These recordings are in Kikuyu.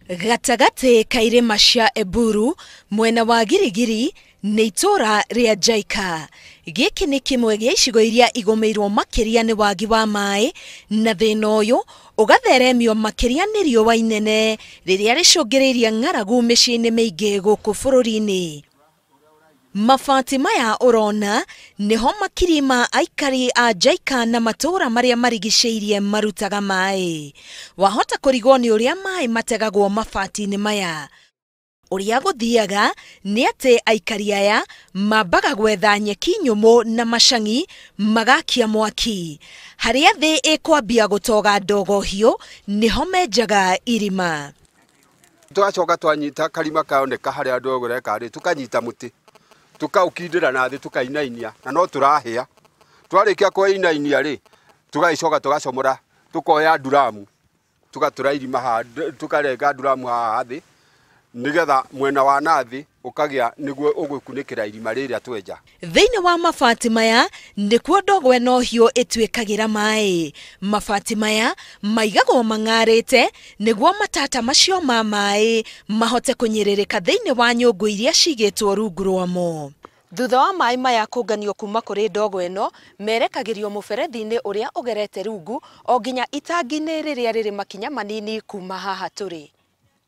Gatagatĩ ka irĩma cia Eburu mwena wa Girigiri nĩ itũũra rĩa Njaika. Gĩkĩ nĩ kĩmwe gĩa icigo iria igũmĩirwo makĩria nĩ wagi wa maĩ, na thĩna ũyũ ũgatheremio makĩria nĩ riũa inene rĩrĩa rĩcũngĩrĩirie ng'aragu mĩciĩ-inĩ mĩingĩ gũkũ bũrũri-inĩ. Mabati maya ũrona nĩho makiri ma aikari a Njaika na matũũra marĩa marigicĩirie marutaga maĩ. Wahota kũrigwo nĩ ũrĩa maĩ mategagwo mabati-inĩ maya. Ũrĩa gũthiaga nĩ atĩ aikari aya mambaga gwetha nyeki nyũmũ na macangi magakia mwaki. Harĩa thĩ ĩkwambia gũtoga ndogo hiũ nĩho menjaga irima. Tũgacoka twanyita karima kaoneka harĩa ndogo ĩreka rĩ, tũkanyita mũtĩ tukaukindĩra na thĩ tukainainia na no tũrahĩa. Twarĩkia kũinainia rĩ, tũgagĩcoka tũgacomora, tũkoya nduramu tũgatũra irima haha, tũkarenga nduramu haha thĩ nĩgetha mwena wa nathĩ ũkagĩa nĩguo ũgũkunĩkĩra irima rĩrĩa twenja. Thĩinĩ wa mabati maya nĩkuo ndogo ĩno hiũ ĩtuĩkagĩra maĩ. Mabati maya maigagwo mang'arĩte nĩguo matata macio ma maĩ mahote kũnyĩrĩrĩka thĩinĩ wa nyũngũ iria cigĩtwo rungu rwamo. Thutha wa maĩ maya kũnganio kuma kũrĩ ndogo ĩno, merekagĩrio mũberethi-inĩ ũrĩa ũgerete rungu o nginya itangi-inĩ rĩrĩa rĩrĩ makinya manini kuma haha tũrĩ.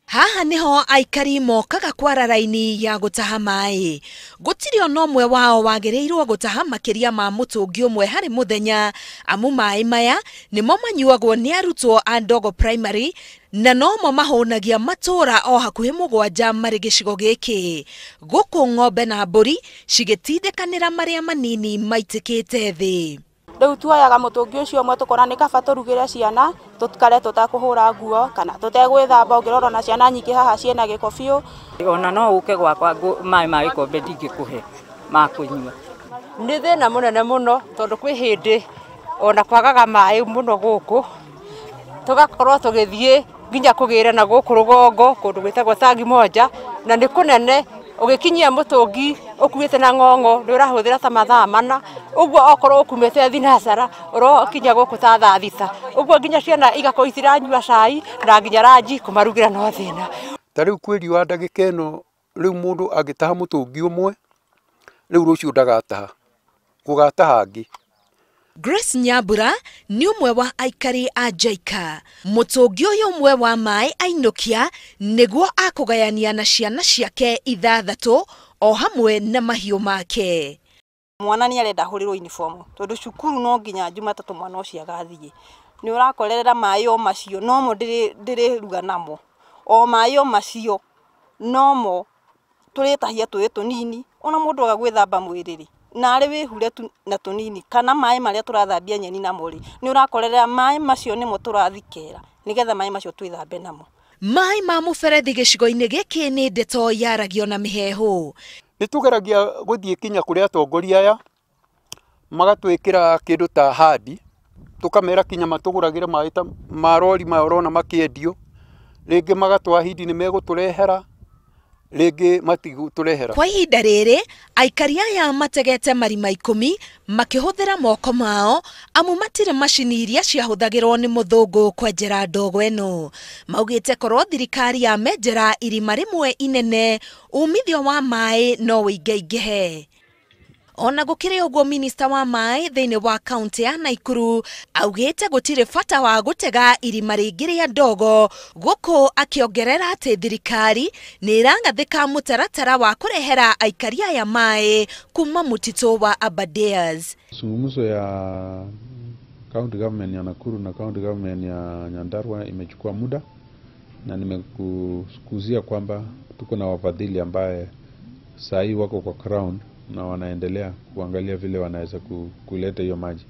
Haha niho aikari mokaga kwara raini ya gũtaha maĩ. Gũtirĩ ona ũmwe wao wagĩrĩirwo gũtaha makĩria ma mũtũngi ũmwe harĩ mũthenya, amu maĩ maya nĩmo manyuagwo nĩ arutwo a Ndogo Primary na nomo mahũnagia matũũra o hakuhĩ 7 marĩ gĩcigo gĩkĩ. Gũkũ ng'ombe na mbũri cigĩtindĩkanĩra marĩa manini maitĩkĩte thĩ. Rĩu tuoyaga mũtũngi ũcio ũmwe tũkona nĩ kaba tũrugĩre ciana tũtikare tũtakũhũra nguo kana tũtegwĩthamba, ũngĩrora na ciana nyingĩ haha ciĩna gĩko biũ. Ona no ũke gwakwa maĩ ma gĩkombe ndingĩkũhe ma kũnyua. Nĩ thĩna mũnene mũno tondũ kwĩ hĩndĩ ona kwagaga maĩ mũno gũkũ, tũgakorwo tũgĩthiĩ nginya kũgĩra na gũkũ rũgongo kũndũ gwĩtagwo Tangi Moja, na nĩ kũnene ũgĩkinyia mũtũngi ũkuĩte na ng'ong'o nĩ ũrahũthĩra ta mathaa 4, ũguo okorwo ũkumĩte thinacara ũrokinya gũkũ ta thaa 6, ũguo nginya ciana igakorwo itiranyua cai na nginya ranji kũmarugĩra no thĩna. Ta rĩu kwĩ riũa ndagĩka ĩno, rĩu mũndũ angĩtaha mũtũngi ũmwe rĩu rũciũ ndagataha, gũgataha angĩ. Grace Nyambura nĩ ũmwe wa aikari a Njaika. Mũtũngi ũyũ ũmwe wa maĩ ainũkia nĩguo akũgayania na ciana ciake 6 o hamwe na mahiũ make. Mwana nĩ arenda ahũrĩrwo uniform tondũ cukuru no nginya Jumatatũ mwana ũcio agathiĩ. Nĩ ũrakorerera maĩ o macio nomo ndĩrĩruga namo, o maĩ o macio nomo tũrĩtahia tũĩ tũnini, ona mũndũ aga gwĩthamba mwĩrĩ rĩ na arĩ wĩhure tu na tũnini, kana maĩ marĩa tũrathambia nyeni namo rĩ, nĩ ũrakorerera maĩ macio nĩmo tũrathikera nĩgetha maĩ macio twĩthambe namo. Maĩ ma mũberethi gĩcigo-inĩ gĩkĩ nĩ ndeto yaragio na mĩheehũ. Nĩ tũgeragia gũthiĩ kinya kũrĩ atongoria aya magatwĩkĩra kĩndũ ta hadi, tũkamera kinya matũgũragĩre maĩ ta marori maya ũrona makĩendio, rĩngĩ magatwahidi nĩ megũtũrehera, rĩngĩ matigũtũrehera. Kwa ihinda rĩrĩ aikari aya mategete marima 10 makĩhũthĩra moko mao, amu matirĩ macini iria ciahũthagĩrwo nĩ mũthũngũ kwenjera ndogo ĩno. Maugĩte korwo thirikari yamenjera irima rĩmwe inene, umithio wa maĩ no ũingaingĩhe. Ona gũkĩrĩ ũguo, minista wa maĩ thĩinĩ wa kaunti ya Naikuru augĩte gũtirĩ bata wa gũtega irima rĩngĩ rĩa ndogo, gũkũ akĩongerera atĩ thirikari nĩ ĩragathĩka mũtaratara wa kũrehera aikari aya maĩ kuma mũtitũ wa Aberdares. Mazungumzo ya county government ya Nakuru na county government ya Nyandarua imechukua muda, na nimekuzia kwamba tuko na wafadhili ambaye saa hii wako kwa ground na wanaendelea kuangalia vile wanaweza kuleta hiyo maji.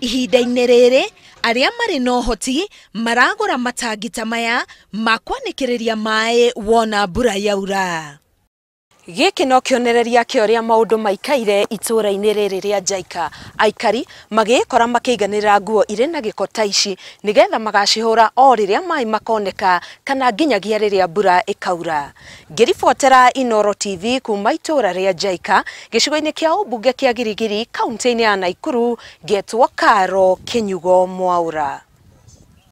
Ihinda-inĩ rĩrĩ arĩa marĩ na ũhoti maragũra matangi ta maya ma kwanĩkĩrĩria maĩ wona mbura yaura. Gĩkĩ no kĩonereria kĩa ũrĩa maũndũ maikaire itũũra-inĩ rĩrĩ rĩa Njaika. Aikari magĩĩkora makĩiganĩra nguo irĩ na gĩko ta ici nĩgetha magacihũra o rĩrĩa maĩ makoneka kana nginyagia rĩrĩa mbura ĩkaura. Ngĩribotera Inooro TV kuma itũũra rĩa Njaika gĩcigo-inĩ kĩa ũmbunge kĩa Girigiri kaunti-inĩ ya Naikuru, ngetwo Karo Kĩnyugo Mwaura.